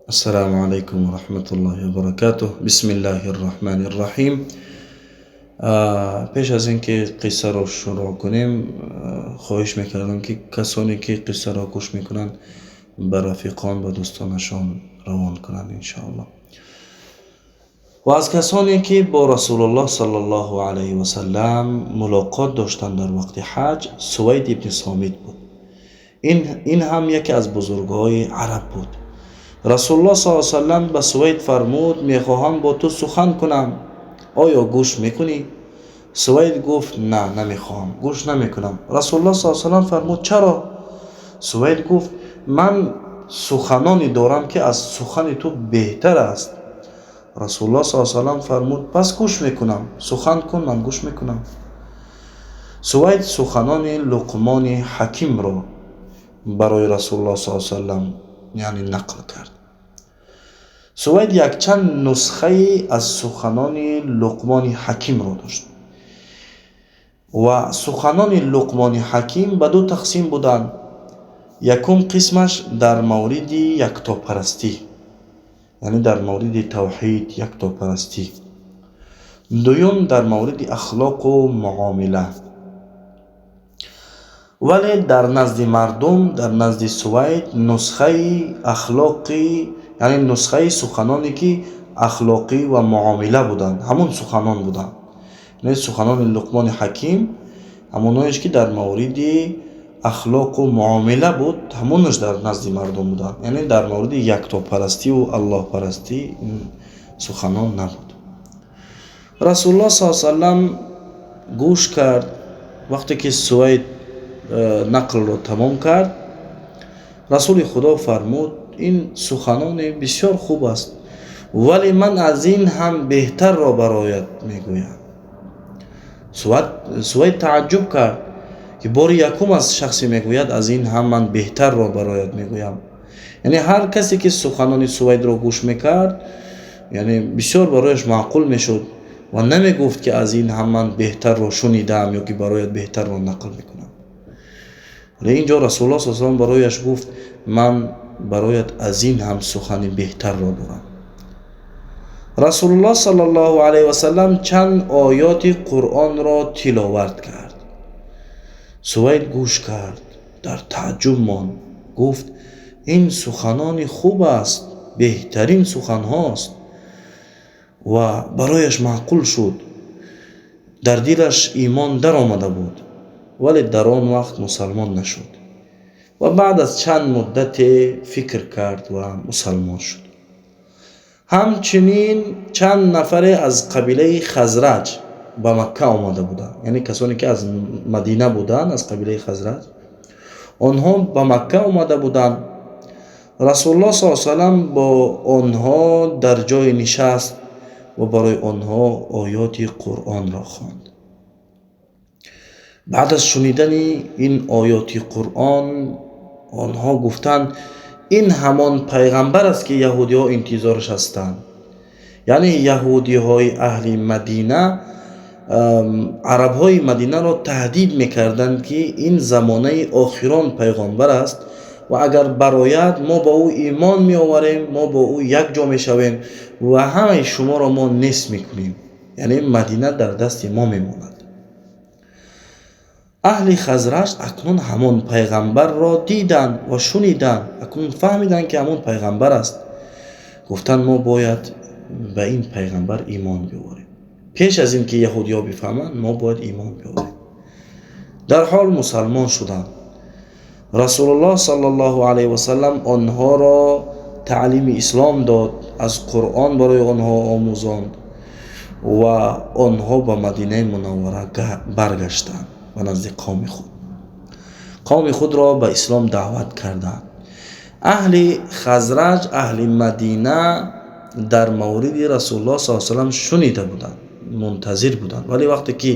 Ассалому алайкум ва раҳматуллоҳи ва баракатуҳ. Бисмиллаҳир раҳмонир раҳим. Пеш аз ин ки қиссаро шурӯъ кунем, хоҳиш мекардам, ки касоне ки қиссаро гӯш мекунанд, ба рафиқон, ба дӯстонашон равон кунанд, иншоаллоҳ. Ва аз касоне ки бо Расулуллоҳ саллаллоҳу алайҳи васаллам мулоқот доштанд дар вақти ҳаҷ, Сувайд ибни Сомит буд. Ин ҳам яке аз бузургҳои араб буд. Расулуллоҳ саллаллоҳу алайҳи васаллам ба Сувайд фармуд: мехоҳам бо ту сухан кунам, оё гӯш мекунӣ? Сувайд гуфт: на, намехоҳам, гӯш намекунам. Расулуллоҳ саллаллоҳу алайҳи васаллам фармуд: чаро? Сувайд гуфт: ман суханоне дорам, ки аз сухани ту беҳтар аст. Расулуллоҳ саллаллоҳу алайҳи васаллам фармуд: пас гӯш мекунам, сухан кун, ман гӯш мекунам. Сувайд суханони Луқмони Ҳакимро барои Расулуллоҳ саллаллоҳу алайҳи васаллам, яъне, нақл кард. Сувайд якчанд нусхае аз суханони Луқмони Ҳакимро дошт ва суханони Луқмони Ҳаким ба ду тақсим буданд. Якум қисмаш дар мавриди яктопарастӣ, яъне дар мавриди тавҳид, яктопарастӣ. Дуюм дар мавриди ахлоқу муомила. Вале дар назди мардум, дар назди Сувайд нусхаи ахлоқӣ, яъне нусхаи суханоне ки ахлоқӣ ва муомила буданд, ҳамон суханон буданд. Яъне суханони Луқмони Ҳаким ҳамоноеш ки дар мавриди ахлоқу муомила буд, ҳамонаш дар назди мардум буданд. Яъне дар мавриди яктопарастиву аллоҳпарастӣ ин суханон набуд. Расулуллоҳ саллаллоҳу алайҳи васаллам гӯш кард. Вақте ки Сувайд нақлро тамом кард, Расули Худо фармуд: ин суханоне бисёр хуб аст, вале ман аз ин ҳам беҳтарро бароят мегӯям. Сувайд тааҷҷуб кард, ки бори якум аз шахсе мегӯяд: аз ин ҳам ман беҳтарро бароят мегӯям. Яъне ҳар касе ки суханони Сувайдро гӯш мекард, яъне бисёр барояш маъқул мешуд ва намегуфт, ки аз ин ҳам ман беҳтарро шунидаам ё ки бароят беҳтарро нақл мекунам. Вале ин ҷо Расулуллоҳ саллаллоҳу алайҳи васаллам барояш гуфт: ман бароят аз ин ҳам сухани беҳтарро дорам. Расулуллоҳ саллаллоҳу алайҳи васаллам чанд оёти Қуръонро тиловат кард. Сувайд гӯш кард, дар тааҷҷуб монд, гуфт: ин суханони хуб аст, беҳтарин суханҳост. Ва барояш маъқул шуд. Дар дилаш имон даромада буд, вале дар он вақт мусалмон нашуд ва баъд аз чанд муддате фикр кард ва мусалмон шуд. Ҳамчунин чанд нафаре аз қабилаи Хазраҷ ба Макка омада буданд, яъне касоне ки аз Мадина буданд, аз қабилаи Хазраҷ, онҳо ба Макка омада буданд. Расулуллоҳ саллаллоҳу алайҳи васаллам бо онҳо дар ҷой нишаст ва барои онҳо оёти Қуръонро хонд. Баъд аз шунидани ин оёти Қуръон онҳо гуфтанд: ин ҳамон пайғамбар аст, ки яҳудиҳо интизораш ҳастанд. Яъне яҳудиҳои аҳли Мадина арабҳои Мадинаро таҳдид мекарданд, ки ин замонаи охирон пайғомбар аст ва агар барояд, мо ба ӯ имон меоварем, мо бо ӯ якҷо мешавем ва ҳамаи шуморо мо нест мекунем, яъне Мадина дар дасти мо мемонад. Аҳли Хазраҷ акнун ҳамон пайғамбарро диданд ва шуниданд, акнун фаҳмиданд, ки ҳамон пайғамбар аст. Гуфтанд: мо бояд ба ин пайғамбар имон биёварем. Пеш аз ин ки яҳудиҳо бифаҳманд, мо бояд имон биёварем. Дар ҳол мусалмон шуданд. Расулуллоҳ саллаллоҳу алайҳи васаллам онҳоро таълими ислом дод, аз Қуръон барои онҳо омӯзонд ва онҳо ба Мадинаи Мунаввара баргаштанд, ба назди қавми худ. Қавми худро ба ислом даъват карданд. Аҳли Хазраҷ, аҳли Мадина дар мавриди Расулуллоҳ саллаллоҳу алайҳи васаллам шунида буданд, мунтазир буданд, вале вақте ки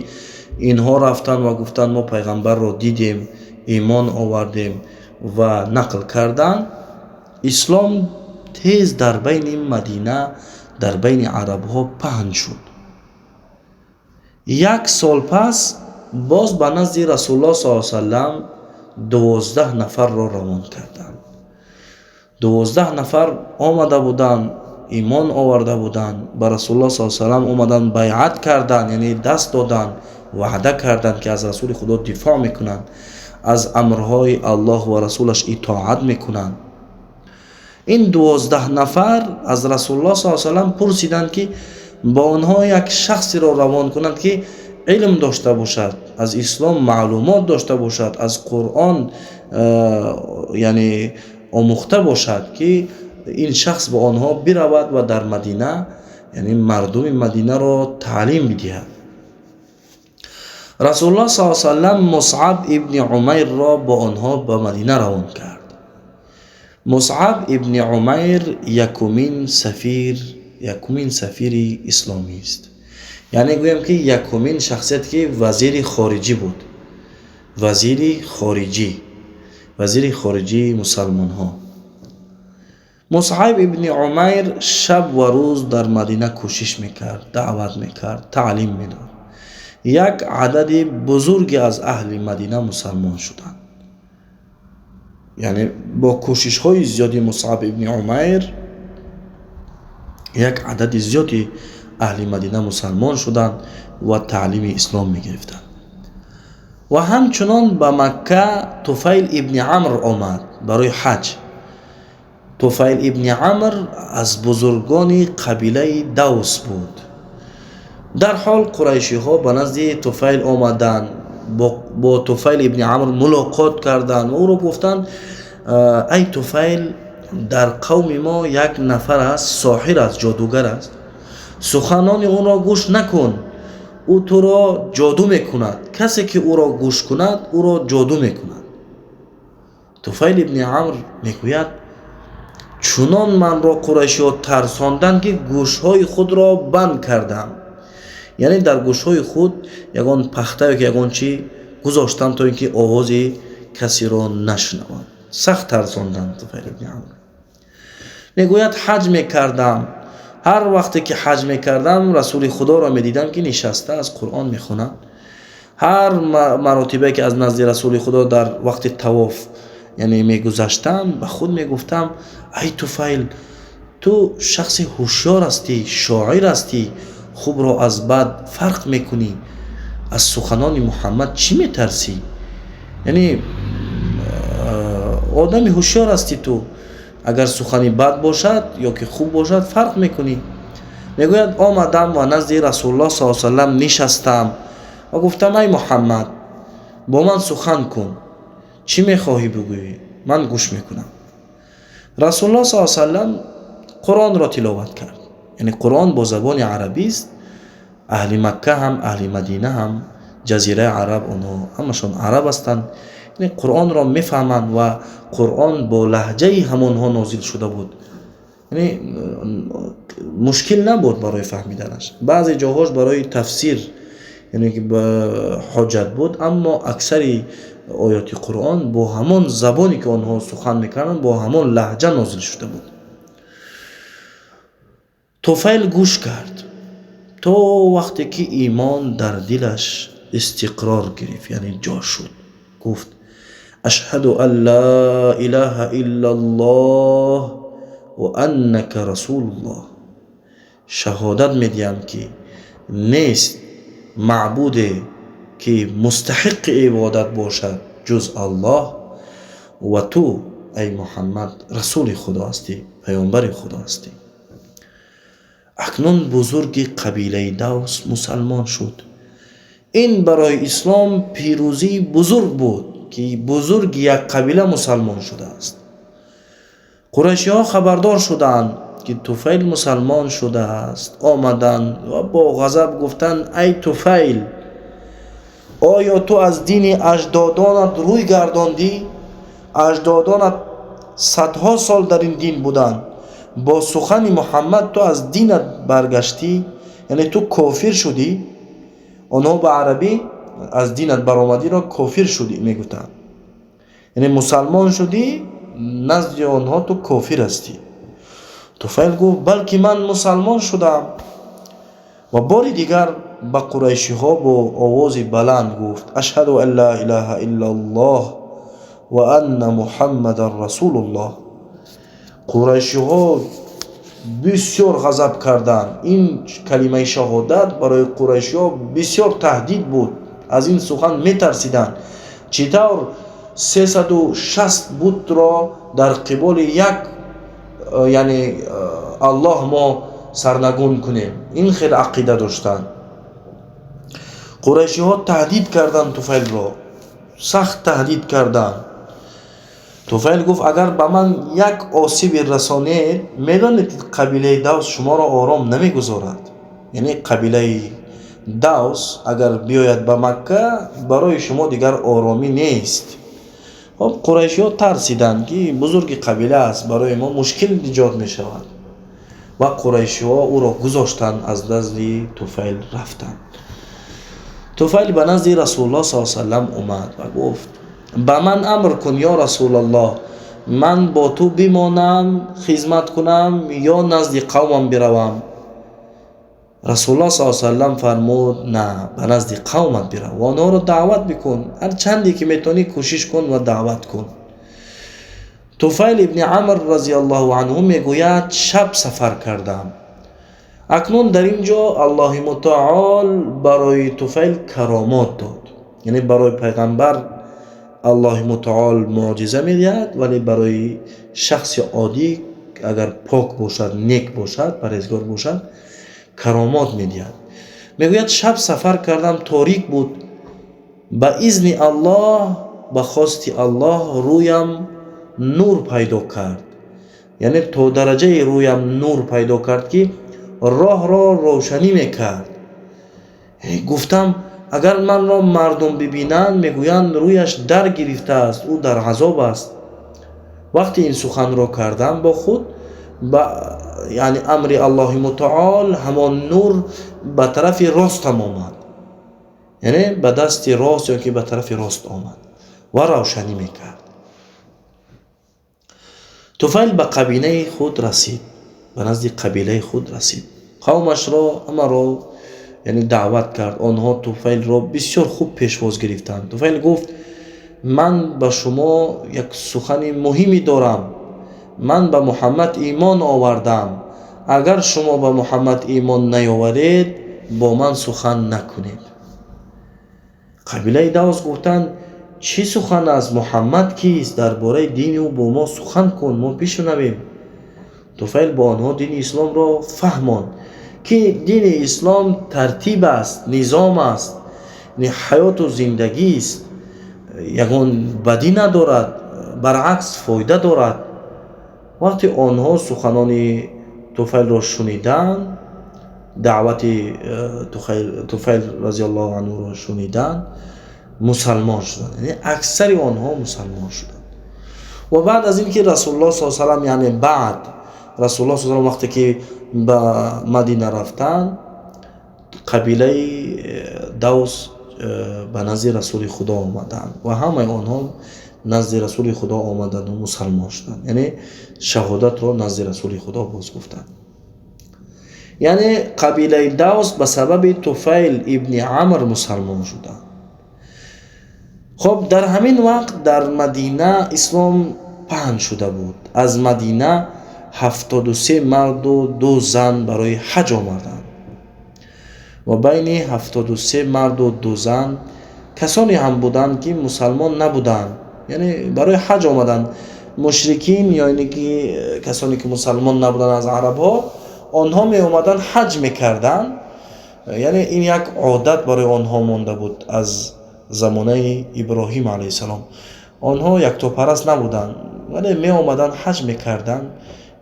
инҳо рафтанд ва гуфтанд: мо пайғамбарро дидем, имон овардем, ва нақл карданд, ислом тез дар байни Мадина, дар байни арабҳо паҳн шуд. Як сол пас боз ба назди Расулуллоҳ саллаллоҳу алайҳи васаллам 12 нафарро равон карданд. 12 нафар омада буданд, имон оварда буданд, ба Расулуллоҳ саллаллоҳу алайҳи васаллам омаданд, байъат карданд, яъне даст доданд, ваъда карданд, ки аз Расули Худо дифоъ мекунанд, аз амрҳои Аллоҳ ва Расулаш итоат мекунанд. Ин 12 нафар аз Расулуллоҳ саллаллоҳу алайҳи васаллам пурсиданд, ки ба онҳо як шахсеро равон кунанд, ки илм дошта бошад, аз ислом маълумот дошта бошад, аз Қуръон яъне омӯхта бошад, ки ин шахс ба онҳо биравад ва дар Мадина, яъне мардуми Мадинаро таълим бидиҳад. Расулуллоҳ саллаллоҳу алайҳи васаллам Мусъаб ибни Умайрро бо онҳо ба Мадина равон кард. Мусъаб ибни Умайр якумин сафири исломист. Яъне гӯем, ки якумин шахсият, ки вазири хориҷӣ буд, вазири хориҷии мусалмонҳо. Мусъаб ибни Умайр шаб ва рӯз дар Мадина кӯшиш мекард, даъват мекард, таълим медод. Як адади бузурге аз аҳли Мадина мусалмон шуданд. Яъне бо кӯшишҳои зиёди Мусъаб ибни Умайр як адади зиёди аҳли Мадина мусалмон шуданд ва таълими ислом мегирифтанд. Ва ҳамчунон ба Макка Туфайл ибни Амр омад барои ҳаҷ. Туфайл ибни Амр аз бузургони қабилаи Давс буд. Дарҳол қурайшиҳо ба назди Туфайл омаданд, бо Туфайл ибни Амр мулоқот карданд ва ӯро гуфтанд: ай Туфайл, дар қавми мо як нафар аст, соҳир аст, ҷодугар аст, суханони ӯро гӯш накун, ӯ туро ҷоду мекунад, касе ки ӯро гӯш кунад, ӯро ҷоду мекунад. Туфайл ибни Амр мегӯяд: чунон манро қурайшиҳо тарсонданд, ки гӯшҳои худро банд кардам, яъне дар гӯшҳои худ ягон пахта ё ягон чӣ гузоштам, то ин ки овози касеро нашунавам. Сахт тарсонданд Туфайл ибни Амр. Мегӯяд: ҳаҷ мекардам. Ҳар вақте ки ҳаҷ мекардам, Расули Худоро медидам, ки нишаста аз Қуръон мехонад. Ҳар маротибае ки аз назди Расули Худо дар вақти тавоф, яъне мегузаштам, ба худ мегуфтам: ай Туфайл, ту шахси ҳушёр ҳастӣ, шоир ҳастӣ, хубро аз бад фарқ мекунӣ, аз суханони Муҳаммад чӣ метарсӣ? Яъне одами ҳушёр ҳастӣ ту, агар сухани бад бошад ё ки хуб бошад, фарқ мекунӣ. Мегӯяд: омадам ва назди Расулуллоҳ саллаллоҳу алайҳи васаллам нишастам ва гуфтам: ай Муҳаммад, бо ман сухан кун, чӣ мехоҳӣ бигӯӣ, ман гӯш мекунам. Расулуллоҳ саллаллоҳу алайҳи васаллам Қуръонро тиловат кард. Яъне Қуръон бо забони арабист. Аҳли Макка ҳам, аҳли Мадина ҳам, ҷазираи Араб, онҳо ҳамашон араб ҳастанд, яъне Қуръонро мефаҳманд ва Қуръон бо лаҳҷаи ҳамонҳо нозил шуда буд, яъне мушкил набуд барои фаҳмиданаш. Баъзе ҷоҳош барои тафсир, яъне ки ҳоҷат буд, аммо аксари оёти Қуръон бо ҳамон забоне ки онҳо сухан мекарданд, бо ҳамон лаҳҷа нозил шуда буд. Туфайл гӯш кард то вақте ки имон дар дилаш истиқрор гирифт, яъне ҷо шуд. Гуфт: ашҳаду ан ла илаҳа иллаллоҳ ва аннака расулуллоҳ. Шаҳодат медиҳам, ки нест маъбуде, ки мустаҳиқи ибодат бошад, ҷуз Аллоҳ, ва ту, ай Муҳаммад, расули Худо ҳастӣ, паёмбари Худо ҳастӣ. Акнун бузурги қабилаи Давс мусалмон шуд. Ин барои ислом пирӯзии бузург буд, ки бузурги як қабила мусалмон шудааст. Қурайшиҳо хабардор шуданд, ки Туфайл мусалмон шудааст. Омаданд ва бо ғазаб гуфтанд: ай Туфайл, оё ту аз дини аҷдодонат рӯй гардондӣ? Аҷдодонат садҳо сол дар ин дин буданд, бо сухани Муҳаммад ту аз динат баргаштӣ, яъне ту кофир шудӣ. Онҳо ба арабӣ аз динат баромадиро кофир шудӣ мегуфтанд, яъне мусалмон шудӣ, назди онҳо ту кофир ҳастӣ. Туфайл гуфт: балки ман мусалмон шудам. Ва бори дигар ба қурайшиҳо бо овози баланд гуфт: ашҳаду ан ла илаҳа иллаллоҳ ва анна муҳаммадан расулуллоҳ. Қурайшиҳо бисёр ғазаб карданд. Ин калимаи шаҳодат барои қурайшиҳо бисёр таҳдид буд, аз ин сухан метарсиданд. Чӣ тавр 360 бутро дар қиболи як, яъне Аллоҳ, мо сарнагун кунем? Ин хел ақида доштанд. Қурайшиҳо таҳдид карданд, Туфайлро сахт таҳдид карданд. Туфайл гуфт: «Агар ба ман як осебе расонед, медонед, ки қабилаи Давс шуморо ором намегузорад». Яъне қабилаи Давс агар биёяд ба Макка, барои шумо дигар оромӣ нест. Хоб, қурайшиҳо тарсиданд, ки бузурги қабила аст, барои мо мушкил иҷод мешавад, ва қурайшиҳо ӯро гузоштанд, аз назди Туфайл рафтанд. Туфайл ба назди Расулуллоҳ с салам омад ва гуфт: «Ба ман амр кун, ё Расулаллоҳ, ман бо ту бимонам, хизмат кунам ё назди қавмам биравам?» Расулуллоҳ с салам фармуд: «На, ба назди қавмат бирав ва онҳоро даъват бикун, ҳар чанде ки метавонӣ кӯшиш кун ва даъват кун». Туфайл ибни Амр разиаллоҳу анҳу мегӯяд: «Шаб сафар кардам». Акнун дар ин ҷо Аллоҳи мутаол барои Туфайл каромот дод. Яъне барои пайғамбар Аллоҳи мутаол муъҷиза медиҳад, вале барои шахси оддӣ, агар пок бошад, нек бошад, парҳезгор бошад, каромот медиҳад. Мегӯяд: «Шаб сафар кардам, торик буд. Ба изни Аллоҳ, ба хости Аллоҳ рӯям нур пайдо кард, яъне то дараҷаи рӯям нур пайдо кард, ки роҳро равшанӣ мекард. Гуфтам: агар манро мардум бибинанд, мегӯянд, рӯяш дар гирифтааст, ӯ дар азоб аст. Вақте ин суханро кардам бо худ, ба яъне амри Аллоҳи мутаол ҳамон нур ба тарафи ростам омад, яъне ба дасти рост ё ки ба тарафи рост омад ва равшанӣ мекард». Туфайл ба қабилаи худ расид, ба назди қабилаи худ расид, қавмашро ҳамаро, яъне даъват кард. Онҳо Туфайлро бисёр хуб пешвоз гирифтанд. Туфайл гуфт: «Ман ба шумо як сухани муҳиме дорам. Ман ба Муҳаммад имон овардам. Агар шумо ба Муҳаммад имон наёваред, бо ман сухан накунед». Қабилаи Давс гуфтанд: «Чӣ сухан аст? Муҳаммад кист? Дар бораи дини ӯ бо мо сухан кун, мо бишунавем». Туфайл бо онҳо дини исломро фаҳмонд, ки дини ислом тартиб аст, низом аст, ҳаёту зиндагист, ягон бадӣ надорад, баръакс фоида дорад. Вақте онҳо суханони Туфайлро шуниданд, даъвати Туфайл разиаллоҳу анҳуро шуниданд, мусалмон шуданд, яъне аксари онҳо мусалмон шуданд. Ва баъд аз ин ки Расулуллоҳ с салам, яъне баъд Расулуллоҳ с салам вақте ки ба Мадина рафтанд, қабилаи Давс ба назди Расули Худо омаданд ва ҳамаи онҳо назди Расули Худо омаданду мусалмон шуданд, яъне шаҳодатро назди Расули Худо боз гуфтанд. Яъне қабилаи Давс ба сабаби Туфайл ибни Амр мусалмон шуданд. Хоб, дар ҳамин вақт дар Мадина ислом паҳн шуда буд. Аз Мадина 73 марду ду зан барои ҳаҷ омаданд ва байни 73 марду ду зан касоне ҳам буданд, ки мусалмон набуданд, яъне барои ҳаҷ омаданд. Мушрикин ё ине ки касоне ки мусалмон набуданд аз арабҳо, онҳо меомаданд, ҳаҷ мекарданд. Яъне ин як одат барои онҳо монда буд аз замонаи Иброҳим алайҳиссалом. Онҳо яктопараст набуданд, вале меомаданд, ҳаҷ мекарданд,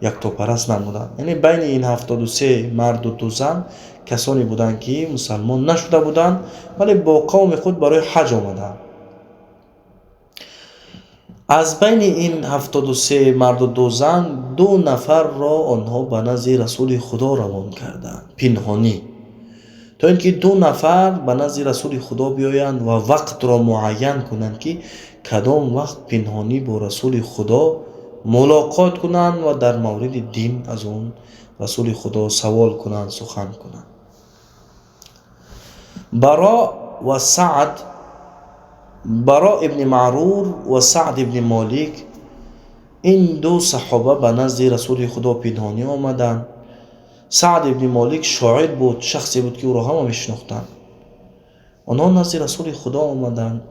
яктопараст набуданд. Яъне байни ин 73 марду ду зан касоне буданд, ки мусалмон нашуда буданд, вале бо қавми худ барои ҳаҷ омаданд. Аз байни ин 73 марду ду зан ду нафарро онҳо ба назди Расули Худо равон карданд пинҳонӣ, то ин ки ду нафар ба назди Расули Худо биёянд ва вақтро муайян кунанд, ки кадом вақт пинҳонӣ бо Расули Худо мулоқот кунанд ва дар мавриди дин аз он Расули Худо савол кунанд, сухан кунанд. Баро ва Саъд, Баро ибни Маърур ва Саъд ибни Молик. Ин ду саҳоба ба назди Расули Худо пинҳонӣ омаданд. Саъд ибни Молик шоир буд, шахсе буд, ки ӯро ҳама мешинохтанд. Онҳо назди Расули Худо омаданд.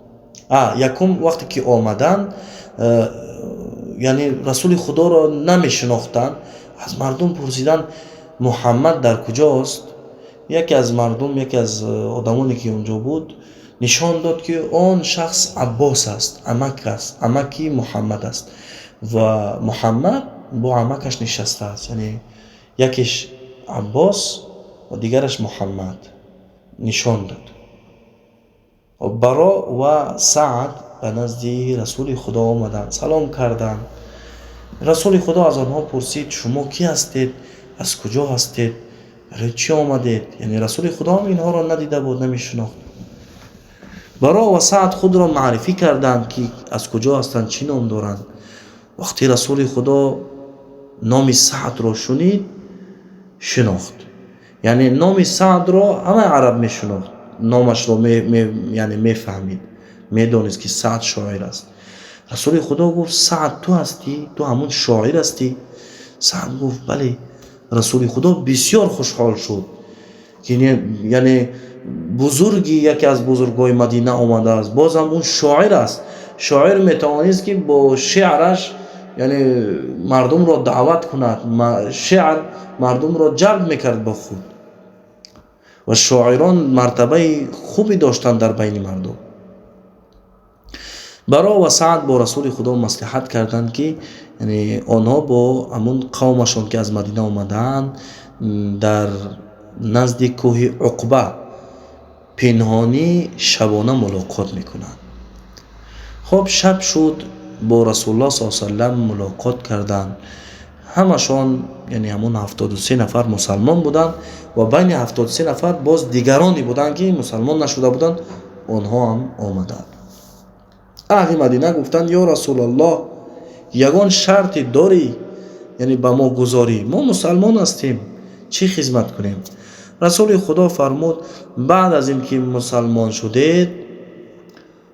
Якум вақте ки омаданд, яъне Расули Худоро намешинохтанд, аз мардум пурсиданд: Муҳаммад дар куҷост? Яке аз мардум, яке аз одамоне, ки онҷо буд, нишон дод, ки он шахс Аббос аст, амак аст, амаки Муҳаммад аст ва Муҳаммад бо амакаш нишастааст. Яъне якеш Аббос ва дигараш Муҳаммад нишон дод. Баро ва Саъд ба назди Расули Худо омаданд, салом карданд. Расули Худо аз онҳо пурсид: шумо кӣ ҳастед, аз куҷо ҳастед, барои чӣ омадед? Яъне Расули Худо ҳам инҳоро надида буд, намешинохт. Баро ва Саъд худро маърифӣ карданд, ки аз куҷо ҳастанд, чӣ ном доранд. Вақте Расули Худо номи Саъдро шунид, шинохт. Яъне номи Саъдро ҳамаи араб мешинохт, номашро яъне мефаҳмид, медонист, ки Саъд шоир аст. Расули Худо гуфт: Саъд ту ҳастӣ? Ту ҳамун шоир ҳастӣ? Саъд гуфт: бале. Расули Худо бисёр хушҳол шуд, ки яъне бузурги, яке аз бузургҳои Мадина омадааст, боз ҳам он шоир аст. Шоир метавонист, ки бо шеъраш яъне мардумро даъват кунад, шеър мардумро ҷалб мекард ба худ ва шоирон мартабаи хубе доштанд дар байни мардум. Баро ва Саъд бо Расули Худо маслиҳат карданд, ки яъне онҳо бо ҳамун қавмашон, ки аз Мадина омадаанд, дар назди кӯҳи Уқба пинҳонӣ шабона мулоқот мекунанд. Хоб, шаб шуд, бо Расулуллоҳ саллаллоҳу алайҳи васаллам мулоқот карданд. Ҳамашон, яъне ҳамун 73 нафар мусалмон буданд ва байни 73 нафар боз дигароне буданд, ки мусалмон нашуда буданд, онҳо ҳам омаданд. Аҳли Мадина гуфтанд: ё Расулуллоҳ, ягон шарте дорӣ, яъне ба мо гузорӣ? Мо мусалмон ҳастем, чӣ хизмат кунем? Расули Худо фармуд: баъд аз ин ки мусалмон шудед,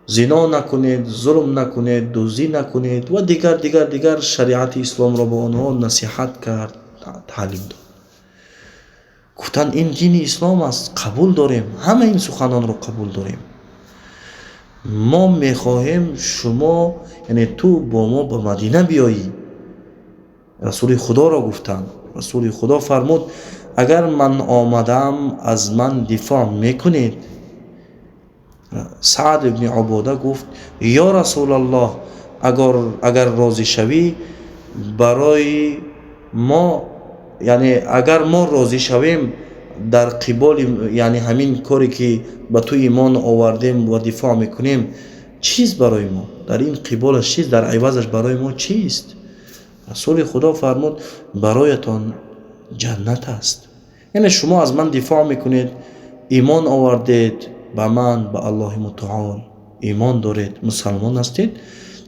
зино накунед, зулм накунед, дуздӣ накунед ва дигар дигар дигар шариати исломро ба онҳо насиҳат кард, таълим дод. Гуфтанд: ин дини ислом аст, қабул дорем, ҳама ин суханонро қабул дорем. Мо мехоҳем шумо, яъне ту бо мо ба Мадина биёӣ. Расули Худоро гуфтанд. Расули Худо фармуд: агар ман омадам, аз ман дифоъ мекунед? Саъд ибни Убода гуфт: ё Расулаллоҳ, агар розӣ шавӣ барои мо, яъне агар мо розӣ шавем дар қиболи, яъне ҳамин коре, ки ба ту имон овардем ва дифоъ мекунем, чист барои мо? Дар ин қиболаш чист? Дар ивазаш барои мо чист? Расули Худо фармуд: бароятон ҷаннат аст. Яъне шумо аз ман дифоъ мекунед, имон овардед ба ман, ба Аллоҳи мутаол имон доред, мусалмон ҳастед,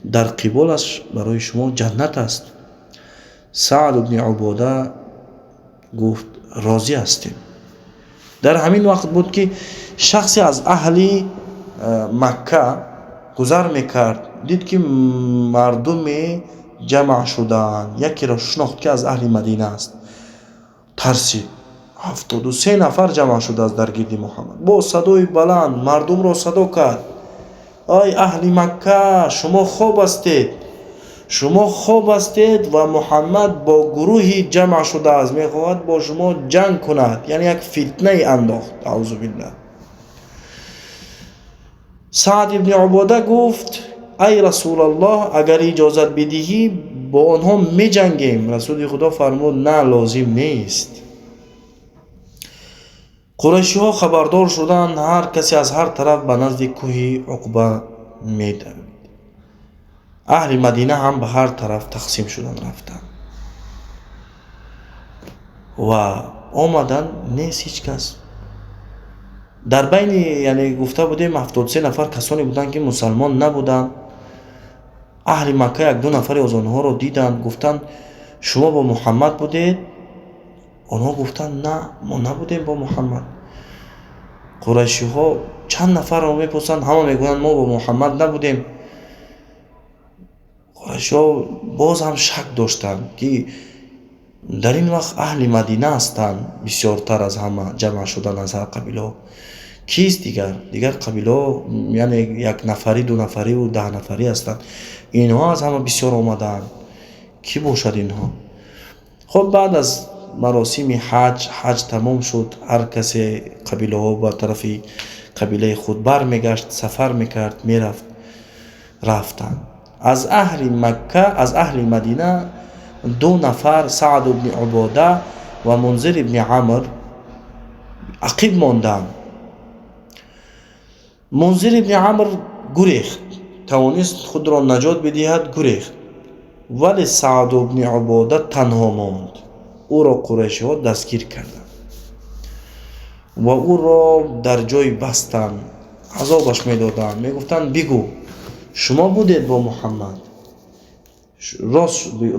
дар қиболаш барои шумо ҷаннат аст. Саъд ибни Убода гуфт: розӣ ҳастем. Дар ҳамин вақт буд, ки шахсе аз аҳли Макка гузар мекард, дид, ки мардуме ҷамъ шудаанд, якеро шинохт, ки аз аҳли Мадина аст. Тарсид. 73 нафар ҷамъ шудааст дар гирди Муҳаммад. Бо садои баланд мардумро садо кард: ай аҳли Макка, шумо хоб ҳастед, шумо хоб ҳастед ва Муҳаммад бо гурӯҳи ҷамъ шудааст, мехоҳад бо шумо ҷанг кунад. Яъне як фитнае андохт. Аузу биллаҳ. Саъд ибни Убода гуфт: ай Расулаллоҳ, агар иҷозат бидиҳӣ, бо онҳо меҷангем. Расули Худо фармуд: на, лозим нест. Қурайшиҳо хабардор шуданд, ҳар касе аз ҳар тараф ба назди кӯҳи Уқба медавид. Аҳли Мадина ҳам ба ҳар тараф тақсим шуданд, рафтанд ва омаданд, нест ҳеҷ кас. Дар байни, яъне гуфта будем, 73 нафар касоне буданд, ки мусалмон набуданд. Аҳли Макка як-ду нафаре аз онҳоро диданд, гуфтанд: шумо бо Муҳаммад будед? Онҳо гуфтанд: на, мо набудем бо Муҳаммад. Қурайшиҳо чанд нафарро мепурсанд, ҳама мегӯянд: мо бо Муҳаммад набудем. Қурайшиҳо боз ҳам шак доштанд, ки дар ин вақт аҳли Мадина ҳастанд, бисёртар аз ҳама ҷамъ шудан аз ҳар қабилаҳо. Кист дигар? Дигар қабилаҳо, яъне як нафарӣ, ду нафариву 10 нафарӣ ҳастанд. Инҳо аз ҳама бисёр омадаанд. Кӣ бошад инҳо? Хоб, баъд аз маросими ҳаҷ, ҳаҷ тамом шуд, ҳар касе қабилаҳо ба тарафи қабилаи худ бармегашт, сафар мекард, мерафт, рафтанд. Аз аҳли Макка, аз аҳли Мадина 2 нафар, Саъд ибни Убода ва Мунзир ибни Амр, ақиб монданд. Мунзир ибни Амр гурехт, тавонист худро наҷот бидиҳад, гурехт. Вале Саъд ибни Убода танҳо монд. Ӯро қурайшиҳо дастгир карданд ва ӯро дар ҷой бастанд, азобаш медоданд. Мегуфтанд: бигӯ, шумо будед бо Муҳаммад?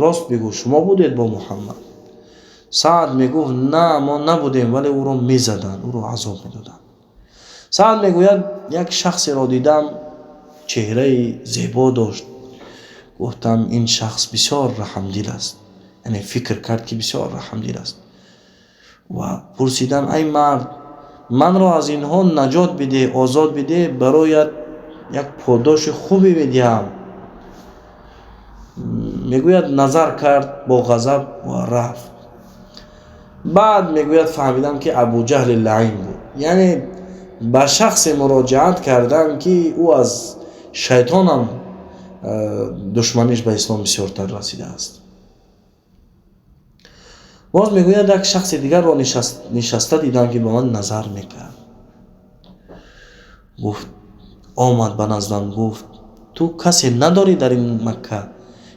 Рост бигӯ, шумо будед бо Муҳаммад? Саъд мегуфт: на, мо набудем, вале ӯро мезаданд, ӯро азоб медоданд. Саъд мегӯяд: як шахсеро дидам, чеҳраи зебо дошт. Гуфтам: ин шахс бисёр раҳмдил аст. Яъне фикр кард, ки бисёр раҳмдил аст. Ва пурсидам: ай мард, манро аз инҳо наҷот бидеҳ, озод бидеҳ, бароят як подоши хубе медиҳам. Мегӯяд, назар кард бо ғазаб ва рафт. Баъд мегӯяд, фаҳмидам, ки Абуҷаҳли лаин буд. Яъне ба шахсе муроҷиат кардам, ки ӯ аз шайтонам душманиш ба ислом бисёртар расидааст. Боз мегӯяд, як шахси дигарро нишаста дидам, ки ба ман назар мекард. Гуфт, омад ба наздам, гуфт: ту касе надорӣ дар ин Макка?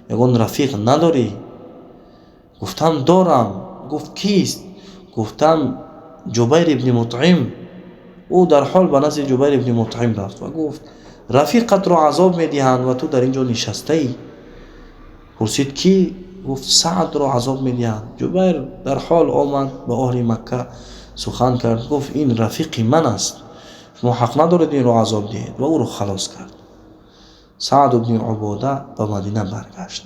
Ягон рафиқ надорӣ? Гуфтам: дорам. Гуфт: кист? Гуфтам: Ҷубайр ибни Мутъим. Ӯ дар ҳол ба назди Ҷубайр ибни Мутъим рафт ва гуфт: рафиқатро азоб медиҳанд ва ту дар ин ҷо нишастаӣ. Пурсид: кӣ? Гуфт: Саъдро азоб медиҳанд. Ҷубайр дар ҳол омад, ба аҳли Макка сухан кард, гуфт: ин рафиқи ман аст, шумо ҳақ надоред инро азоб диҳед, ва ӯро халос кард. Саъд ибни Убода ба Мадина баргашт.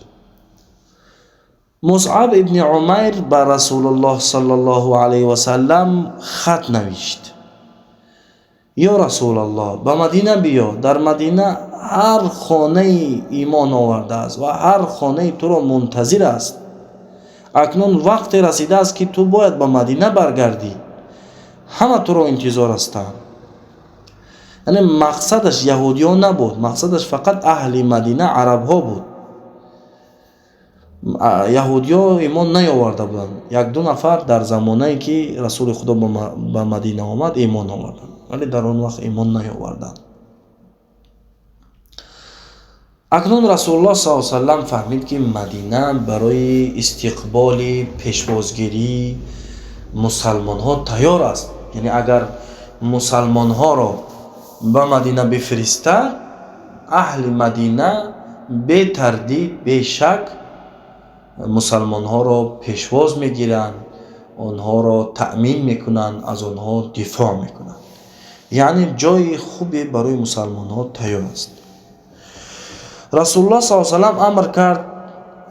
Мусъаб ибни Умайр ба Расулуллоҳ саллаллоҳу алайҳи васаллам хат навишт: ё Расулаллоҳ, ба Мадина биё, дар Мадина ҳар хонаи имон овардааст ва ҳар хонаи туро мунтазир аст. Акнун вақте расидааст, ки ту бояд ба Мадина баргардӣ, ҳама туро интизор ҳастанд. Яъне мақсадаш яҳудиён набуд, мақсадаш фақат аҳли Мадина, арабҳо буд. Яҳудиё имон наёварда буданд. Як-ду нафар дар замонае, ки Расули Худо ба Мадина омад, имон оварданд, вале дар он вақт имон наёварданд. Акнун Расулуллоҳ саллаллоҳу алайҳи васаллам фаҳмид, ки Мадина барои истиқболи пешвозгирии мусалмонҳо тайёр аст. Яъне агар мусалмонҳоро ба Мадина бифиристад, аҳли Мадина бетардид, бешак мусалмонҳоро пешвоз мегиранд, онҳоро таъмин мекунанд, аз онҳо дифоъ мекунанд. Яъне ҷои хубе барои мусалмонҳо тайёр аст. Расулуллоҳ саллаллоҳу алайҳи васаллам амр кард,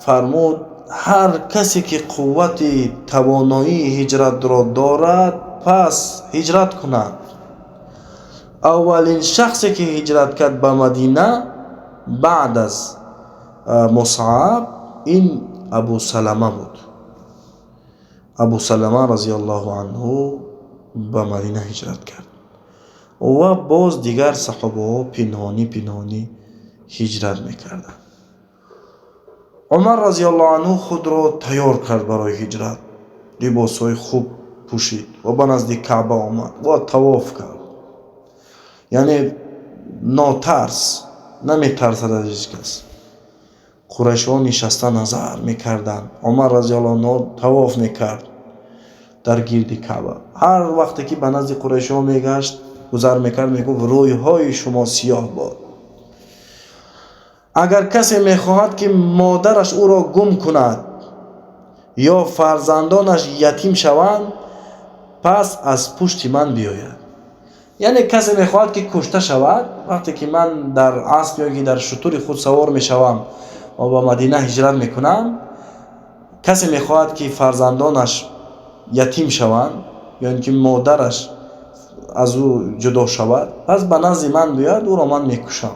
фармуд: ҳар касе ки қуввати тавоноии ҳиҷратро дорад, пас ҳиҷрат кунад. Аввалин шахсе ки ҳиҷрат кард ба Мадина баъд аз Мусъаб ин Абу Салама буд. Абу Салама разияллоҳу анҳу ба Мадина ҳиҷрат кард ва боз дигар саҳобаҳо пинҳонӣ пинҳонӣ ҳиҷрат мекарданд. Умар разияллоҳу анҳу худро тайёр кард барои ҳиҷрат, либосҳои хуб пӯшид ва ба назди Каъба омад ва тавоф кард. Яъне нотарс, наметарсад аз ҳеҷ кас. Қурайшиҳо нишаста назар мекарданд. Умар разияллоҳу анҳу тавоф мекард дар гирди Каъба. Ҳар вақте ки ба назди қурайшиҳо мегашт, гузар мекард, мегуфт: рӯйҳои шумо сиёҳ бод. Агар касе мехоҳад, ки модараш ӯро гум кунад ё фарзандонаш ятим шаванд, пас аз пушти ман биёяд. Яъне касе мехоҳад, ки кушта шавад, вақте ки ман дар асп ё ки дар шутури худ савор мешавам ва ба Мадина ҳиҷрат мекунам, касе мехоҳад ки фарзандонаш ятим шаванд ё ин ки модараш аз ӯ ҷудо шавад, пас ба назди ман биёяд, ӯро ман мекушам.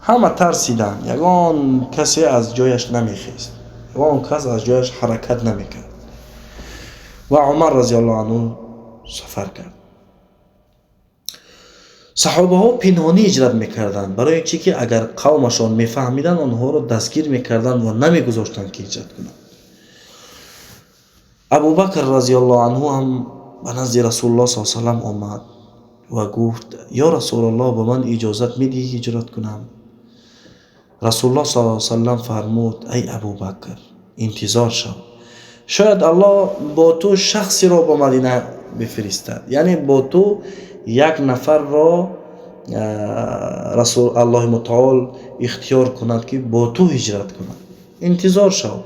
Ҳама тарсиданд, ягон касе аз ҷояш намехест, ягон кас аз ҷояш ҳаракат намекард. Ва Умар разияллоҳу анҳу сафар кард. Саҳобаҳо пинҳонӣ ҳиҷрат мекарданд, барои чӣ ки агар қавмашон мефаҳмиданд, онҳоро дастгир мекарданд ва намегузоштанд ки ҳиҷрат кунанд. Абубакр разияллоҳу анҳу ҳам ба назди Расулуллоҳ саллаллоҳу алайҳи васаллам омад ва гуфт: ё Расулуллоҳ, ба ман иҷозат медиҳӣ ҳиҷрат кунам? Расулуллоҳ саллаллоҳу алайҳи васаллам фармуд: ай Абубакр, интизор шав, шояд Аллоҳ бо ту шахсеро ба Мадина бифиристад, яъне бо ту як нафарро Расул Аллоҳи мутаол ихтиёр кунад ки бо ту ҳиҷрат кунад. Интизор шав.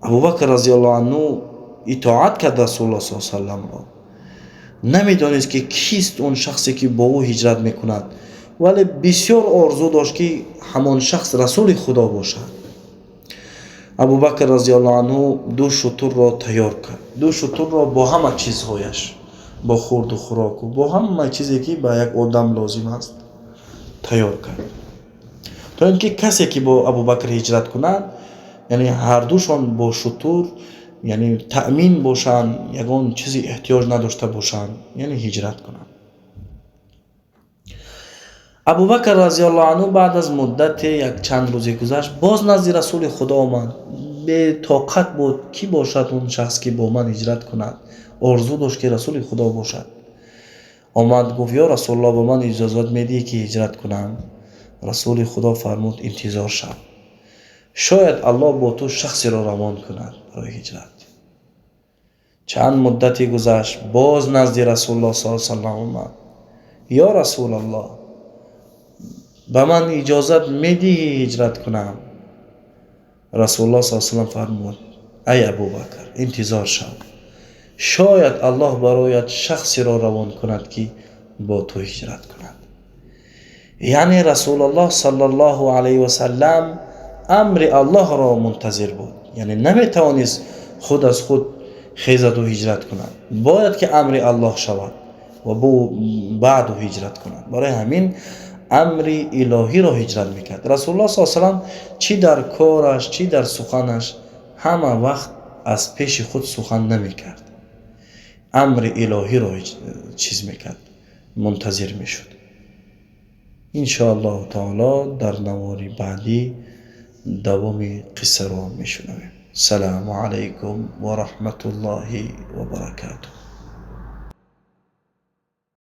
Абубакр разияллоҳу анҳу итоат кард Расулуллоҳ саллаллоҳу алайҳи васалламро. Намедонист ки кист он шахсе ки бо ӯ ҳиҷрат мекунад, вале бисёр орзу дошт ки ҳамон шахс Расули Худо бошад. Абубакр разияллоҳу анҳу ду шутурро тайёр кард, ду шутурро бо ҳама чизҳояш, бо хӯрду хӯроку бо ҳама чизе ки ба як одам лозим аст тайёр кард, то ин ки касе ки бо Абубакр ҳиҷрат кунад, яъне ҳардушон бо шутур, яъне таъмин бошанд, ягон чизи эҳтиёҷ надошта бошанд, яъне ҳиҷрат кунанд. Абубакр разияллоҳу анҳу баъд аз муддате як чанд рӯзе гузашт, боз назди Расули Худо омад. Бетоқат буд, кӣ бошад он шахс ки бо ман ҳиҷрат кунад. Орзу дошт ки Расули Худо бошад. Омад, гуфт: ё Расулуллоҳ, ба ман иҷозат медиҳӣ ки ҳиҷрат кунам? Расули Худо фармуд: интизор шав, шояд Аллоҳ бо ту шахсеро равон кунад барои ҳиҷрат. Чанд муддате гузашт, боз назди Расулуллоҳ саллаллоҳу алайҳи васаллам омад. Ё Расулаллоҳ, ба ман иҷозат медиҳӣ ҳиҷрат кунам? Расулуллоҳ саллаллоҳу алайҳи васаллам фармуд: ай Абубакр, интизор шав, шояд Аллоҳ бароят шахсеро равон кунад ки бо ту ҳиҷрат кунад. Яъне Расулуллоҳ саллаллоҳу алайҳи васаллам амри Аллоҳро мунтазир буд, яъне наметавонист худ аз худ хезаду ҳиҷрат кунад, бояд ки амри Аллоҳ шавад ва баъду ҳиҷрат кунад. Барои ҳамин амри илоҳиро ҳиҷрат мекард. Расулуллоҳ саллаллоҳу алайҳи васаллам чӣ дар кораш, чӣ дар суханаш ҳама вақт аз пеши худ сухан намекард, амри илоҳиро чиз мекард, мунтазир мешуд. Иншоаллоҳу таоло дар навори баъдӣ давоми қиссаро мешунавем. Салому алайкум ва раҳматуллоҳи ва баракатуҳ.